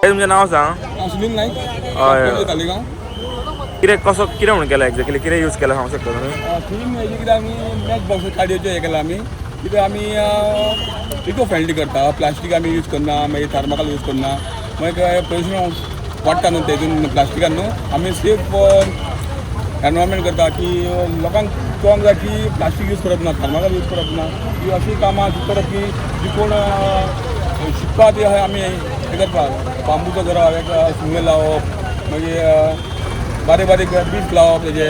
तुमचें नांव सांग. हांव सुनील नायक. हय. तालिगांव. कितें कसो कितें म्हणून केला एक्झॅक्टली, कितें यूज केला सांगू शकता तुमी? थीम हेजी कितें, आमी मॅच बॉक्स काडयेचें हें केलां आमी. कितें, आमी इको फ्रेंडली करता. प्लास्टीक आमी यूज करना, मागीर थर्माकोल यूज करना. मागीर प्रदूशण वाडटा न्हू तेतून प्लास्टिकान न्हू. आमी सेफ एनवायरमेंट करता की लोकांक कळोंक जाय की प्लास्टीक यूज करप ना, थर्माकोल यूज करप ना. ही अशीं कामां करप की जी कोण शिकपा ती आहा. आमी हें करपाक बांबूचो करप, एक सुंगें लावप, मागीर बारीक बारीक बीच लावप, तेजे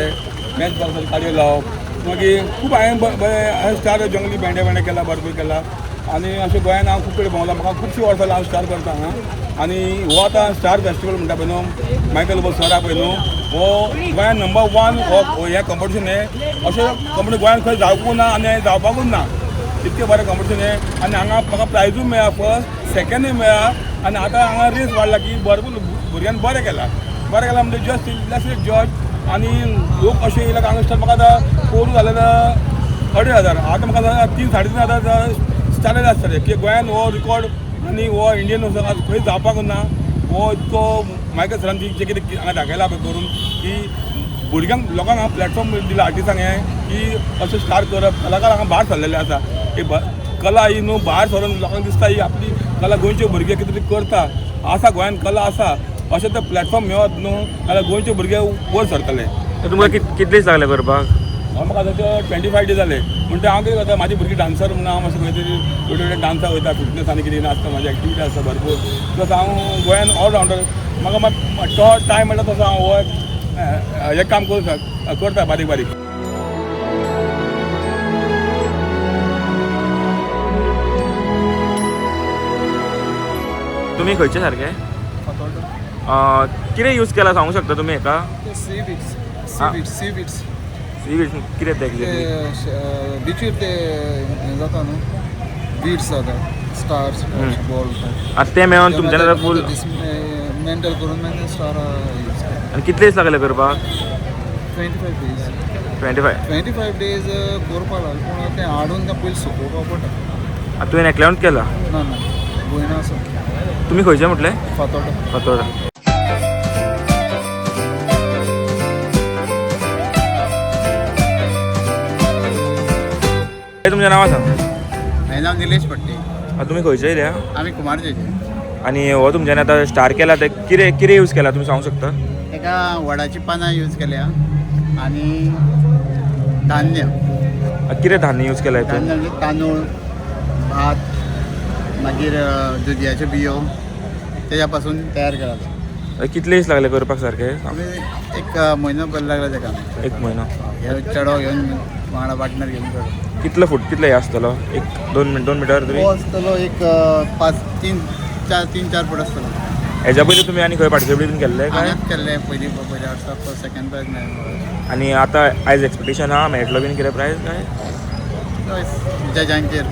मॅच बॉक्साचे काडयो लावप. मागीर खूब हांवें बरें हांवें स्टार जंगली भेंडे भेंडे केला, भरपूर केला. आनी अशें गोंयान हांव खूब कडेन भोंवला. म्हाका खुबशीं वर्सां जालीं हांव स्टार करता हांगा. आनी हो आतां स्टार फेस्टिवल म्हणटा पळय न्हू, मायकल लोबो सर पळय न्हू, हो गोंयान नंबर वन हो हें कॉम्पिटिशन. हें अशें कॉम्पिटिशन गोंयान खंय जावकूय ना आनी जावपाकूच ना, इतकें बरें कॉम्पिटिशन हें. आनी हांगा म्हाका प्रायजूय मेळ्ळा, फर्स्ट सेकंडूय मेळ्ळा. आनी आतां हांगा रेस वाडला की भरपूर भुरग्यान बरें केलां, बरें केलां म्हणजे जस्ट जज आनी लोक अशे येयले हांगा स्टार. म्हाका आतां पोरूं जालें 2500, आतां म्हाका 3-3500 स्टार आसतले की गोंयान हो रिकॉर्ड आनी हो इंडियन खंय जावपाक ना. हो इतको मायकल सरान जें कितें हांगा दाखयलां पळय करून की भुरग्यांक लोकांक हांगा प्लॅटफॉर्म दिला आर्टिस्टांक हें की अशें स्टार करप. कलाकार हांगा भायर सरलेले आसा. ही कला ही न्हू भायर सरून लोकांक दिसता ही आपली कला, गोंयचे भुरगे कितें तरी करता आसा, गोंयान कला आसा. अशें ते प्लॅटफॉर्म मेळत न्हू जाल्यार गोंयचे भुरगे वयर सरतले. तुमकां कितले दीस लागले करपाक? हांव म्हाका आतां 25 डेज जाले. म्हणटा हांव कितें करता, म्हाजी भुरगीं डान्सर म्हणून हांव मातशें खंय तरी वेगळे वेगळे डान्साक वयता. फिटनस आनी कितें आसता, म्हाजी एक्टिविटी आसता भरपूर. प्लस हांव गोंयान ऑलरावंडर. म्हाका मात तो टायम मेळटा तसो हांव हो हें काम करूं करता बारीक बारीक. तुमी खंयचे सारके? कितें यूज केला सांगू शकता तुमी हेका? Sea beats. हा. Sea beats, sea beats. Sea कितें तें एक्झॅक्टली? ते बिचीर ते हें जाता न्हू, बीट्स जाता, स्टार्स बॉल. आतां तें मेळोन तुमच्यान आतां फूल मेंटल करून मागीर स्टार यूज करता. आनी कितले दीस लागले करपाक? 25 डेज. 25? 25 डेज करपा लागले, पूण तें हाडून तें पयलीं सुकोवपा पडटा. आतां तुवें एकल्यानूच केला? ना ना, भयण आसा. तुमी खंयचे म्हटलें? फातोर्डा. फातोर्डा. तुमचें नांव सांग. म्हाजें नांव निलेश पट्टी. आतां तुमी खंयचे येयल्या? आमी कुमारजेचे. आनी हो तुमच्यानी आतां स्टार केला ते कितें कितें यूज केला तुमी सांगू शकता? ताका वडाची पानां यूज केल्या आनी धान्य. आतां कितें धान्य यूज केला हितून? धान्य म्हणजे तांदूळ, भात, मागीर दुदयाच्यो बियो, तेज्या पासून तयार केला तो. आतां कितले दीस लागले करपाक सारके? आमी एक म्हयनो पयलो लागला तेका. एक म्हयनो? हे चेडो घेवन, वांगडा पार्टनर घेवन चेडो. कितलो फूट, कितलो हे आसतलो, एक 2 मिटर तरी? हो आसतलो एक पांच, तीन चार, 3-4 फूट आसतलो. हेज्या पयलीं तुमी आनी खंय पार्टिसिपेट बीन केल्ले काय? हांवेंच केल्लें पयलीं. पयल्या वर्सा सेकंड प्रायज मेळ्ळें. आनी आतां आयज एक्सपेक्टेशन आहा मेळटलो बीन कितें प्रायज काय? जजांचेर.